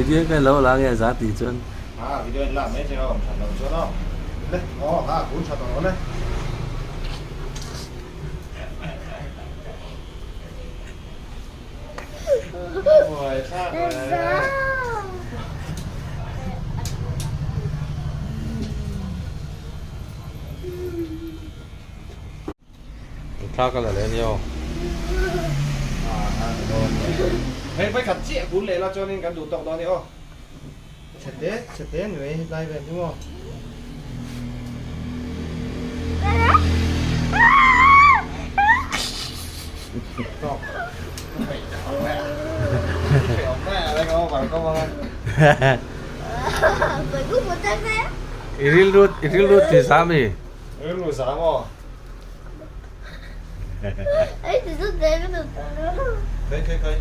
Video ka lo la nge za tih chuan. Ha video in la mai che a awm that loh chuan aw. Le aw ha kun that awm e. Buai thlak e. Thla ka la leh ania aw. Hei vai khat chiah kun leh la chuanin kan duh tawk dawn i aw. Chhete chhete ni mai hetlai vel hi maw. Tawk. I rilru i rilru ti zam i. Rilru zam aw. Kai kai kai.